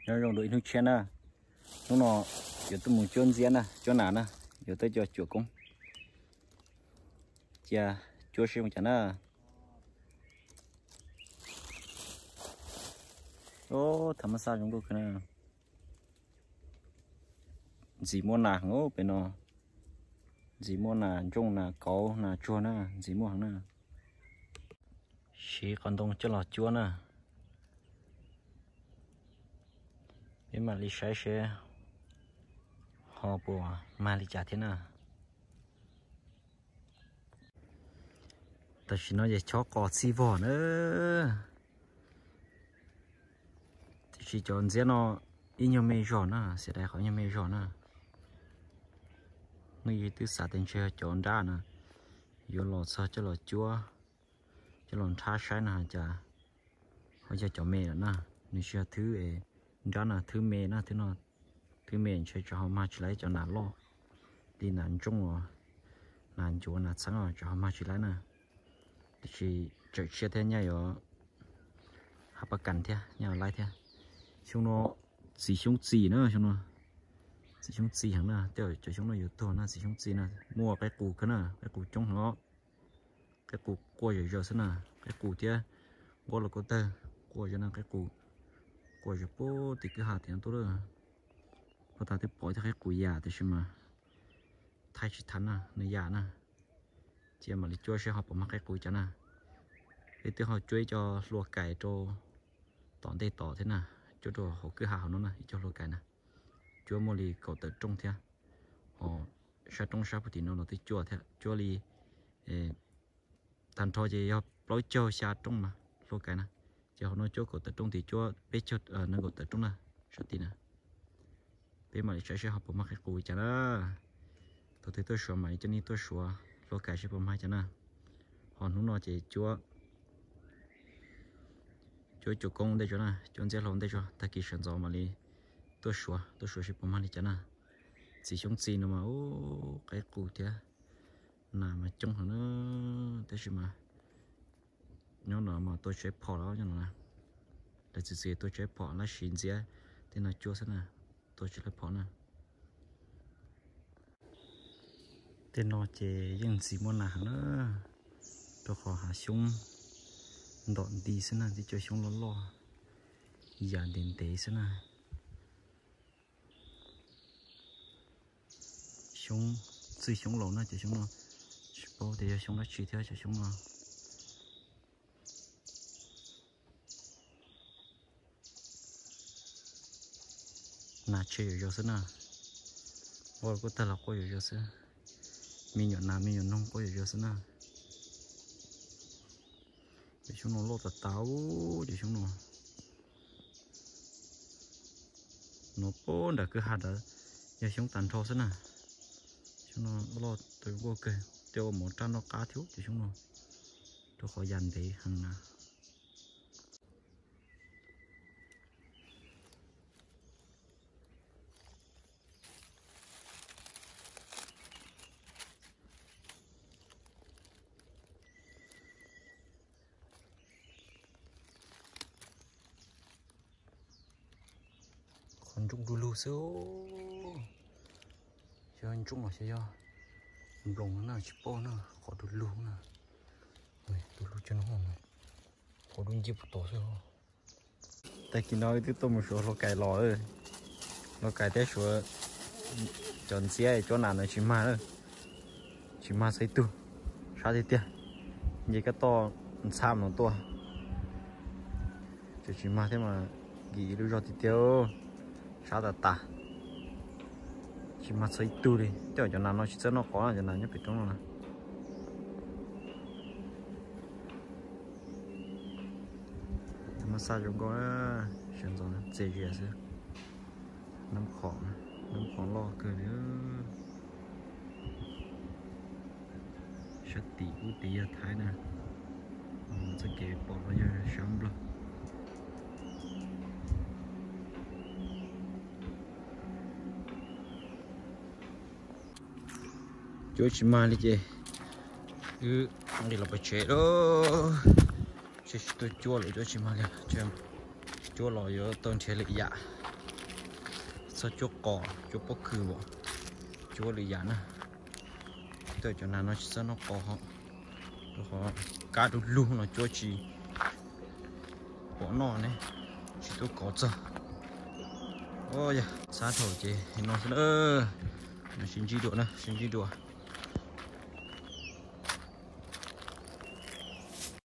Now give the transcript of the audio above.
Nyob zoo rau ib hnub tshiab na. Hnub no yuav tuaj mus cuab ntxiab na, cuab nas na, yuav tuaj coj cuam koob cia cuab seb zoo cas na. Tham mab xaj zoo nkauj kawg na. Ntxim muaj nas heev pem no. Ntxim muaj nas ntsooj, nas kauv, nas tsuag na, ntxim muaj heev na. Siv qhov ntoo coj los cuab na. Peb mam li saib seb ho puas mag li cas thiab na. Tam sim no ces chob qos txhij vog na. Tiam sis cov ntxiab no ib nyuag me zog na, xiam dais qhov ib nyuag me zog na. Nej twb xav tias ntshe cov nrab na, yuav los txog coj los cuab, coj los nrhab saib no cas ho yog cov me lawm na. Nws tsis yog thwb, nrab no thwb me na, thwb me ntshe tsam ho mag tsis laib cov nas loj li nas ntsooj, nas ncuav, nas txheeb tsam ho mag tsis laib na. Tiam sis tsawm tshiab thiab, nyaj yuav hab pab kas thiab, nyaj yuav laib thiab. Xyoo no txiv xyoob txi na, xyoo no txiv xyoob txi heev na, tej cov xyoob no yuav tuag na, txiv xyoob txi na, muaj qaib qus kawg na, qaib qus coob heev os. Qaib qus quaj zom zaws xwb na, qaib qus thiab nquab los koj tawg quaj zom zaws na, qaib qus quaj zom zaws puag tim kwj ha tim no tuaj lawm. Puag ta twb pom ib tug qaib qus yam tiam sis mas thaij tsis tau na, nws yam na. Cia mam li cuab seb ho puas mag qaib qus cas na. Peb twb ho cuab ib co hlua kais rau tom ntej tod thiab na, cuab rau hauv kwj ha hauv no na, ib co hlua kais na. Cuab muaj li kaum tawm rooj thiab, ho sab roob sab puag tim no los twb cuab thiab, cuab li tag nrho ces yog plaub caug xya rooj mas hlua kais na. Ces hauv no cuab kaum tawm rooj, tim cuab peb caug nees nkaum tawm rooj na, sab tim na. Peb mam li saib seb ho puas mag qaib qus cas na. Thaum twg tuaj suav mam li coj nej tuaj suav hlua kais seb puas mag cas na. Ho hnub no ces cuab, cuab cuam koob ntej tso na, cuab ntxiab hlau ntej tso, tag kis sawv ntxov mam li tuaj suav, tuaj suav seb puas mag li cas na. Txiv xyoob txi no mas ub, qaib qus thiab nas mas coob heev na, tab sis mas nyob no mas tua tsheb phom lawm nyob no. Lawv txiv txiv tua tsheb phom lab siv ntxiab tej no cuab xwb na, tua tsis laib phom na. Tej no ces yeej ntxim muaj nas heev na, rau qhov hav xyoob ntom nti xwb na, tib co xyoob loj loj yam ntev ntev xwb na. Xyoob txwj xyoob laus na, cov xyoob no tsis paub tias yog xyoob dab tsi thiab cov xyoob no. Nas tshe zom zaws xwb na, quaj kuj tag los quaj zom zaws xwb, me nyuam nas me nyuam noog quaj zom zaws xwb na. Cov xyoob no loj tas tas, cov xyoob no. No puag nram kwj ha ntawd yog xyoob tag nrho xwb na. Xyoob no loj tau nkuaj kawg, tej ua mov raj noj qab thiab cov xyoob no, rau qhov yam ntev heev na. Qhov ntsooj du lug xwb. Xyov ntsooj los xyov yog nploos na, tsis paub na, qhov du lug na. Du lug cog no, qhov dub nciab puag tod xwb. Tag kis no wb twb tuaj mus suav hlua kais los, hlua kais thiab suav cov ntxiab cuab nas no tsis mag, tsis mag txog ib tug, sab tiag tiag. Nce kab toj ntxhab no tuaj, tseem tsis mag thiab mas nkim ib lub zog tiag tiag, sab tas tas. Tsis mag txog ib tug li, tej zaum cov nas no tsis txawj noj qos na, cov nas nyob pem roob no na. Tham mab xaj zoo nkauj, sawv ntxov txias zias xwb. Nab qhov, nab qhov loj kawg li. Sab tim ub tid yog Thaib na, txoj kev pom no yog sab Nplog. Cuab tsis mag li ces wb nqis los pem tsev lawm. Tsis tuaj cuab lawm, cuab tsis mag li, tsis Cuab los yuav tau nrhiav lwm yam, txhob cuab qos cuab pob kws as, cuab lwm yam na. Tej cov nas no tsis txhob noj qos hos, rau qhov kab du lug no cuab tsis pom noj ne, tsis tuaj kov txog. Yog xab thaum ces no xwb na, sib ntsib dua na, sib ntsib dua.